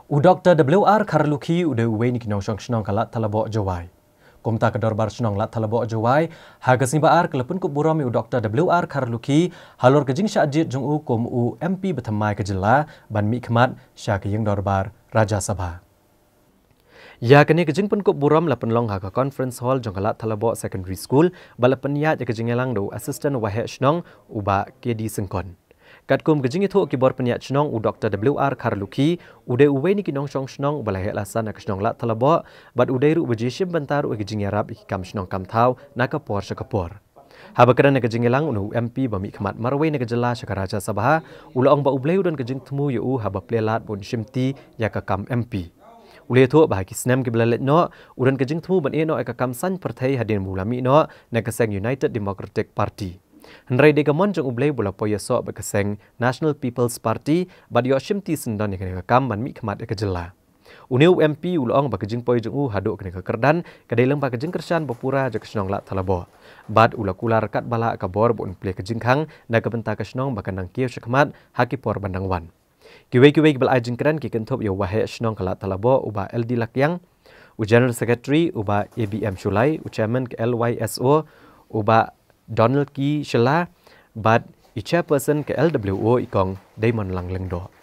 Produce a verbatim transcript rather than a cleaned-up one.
U Dr W R Kharlukhi u dei uwei na ki nongshong shnong ka Lad Thalaboh Jowai. Kumta ka Dorbar Shnong Lad Thalaboh Jowai ha ka sngi Ba-ar ka la pynkup burom ïa u Dr W R Kharlukhi halor ka jingshah jied jong u kum u M P bathymmai ka jylla ban mihkhmat sha ka ïing dorbar Rajya Sabha. Ïa kane ka jingpynkup burom la pynlong ha ka Conference Hall jong ka Lad Thalaboh Secondary School, ba la pynïaid ïa ka jingïalang da u Assistant Waheh Shnong u Bah K D Syngkon. Katkum ka jingïathuh ki bor pynïaid shnong, u Dr W R Kharlukhi u dei uwei na ki nongshong shnong uba la heh la san ha ka shnong Lad Thalaboh, bad u dei ruh uba ju shim bynta ruh ïa ka jingïarap ïa ki kam shnong kam thaw na ka por sha ka por. Haba kren ha ka jingïalang, une u M P ba mihkhmat marwei na ka jylla sha ka Rajya Sabha u la ong ba U Blei u don ka jingthmu ïa u haba plie lad ba un shimti ïa ka kam M P. U la ïathuh ba ha ki snem kiba la leit noh u don ka jingthmu ban ïeh noh ïa ka kam saiñ pyrthei hadien ba u la mih noh na ka seng United Democratic Party. Hynrei dei ka mon jong U Blei ba u la poi ïasoh bad ka seng National People's Party bad ïoh shimti syndon ïa kane ka kam ban mihkhmat ïa ka jylla. Une u M P u la ong ba ka jingpoi jong u haduh kane ka kyrdan ka dei lyngba ka jingkyrshan ba pura jong ka shnong Lad Thalaboh, bad u la kular katba lah ka bor ba un plie ka jingkhang na ka bynta ka shnong ba kan nang kiew shakhmat ha ki por ban dang wan. Kiwei kiwei kiba la ai jingkren ki kynthup ïa u Waheh Shnong ka Lad Thalaboh u Bah L D Lakiang, u General Secretary u Bah A B M Shullai, u Chairman ka L Y S O u Bah Donald K Shylla, bad i Chairperson ka L W O i Kong Diamondlang Lyngdoh.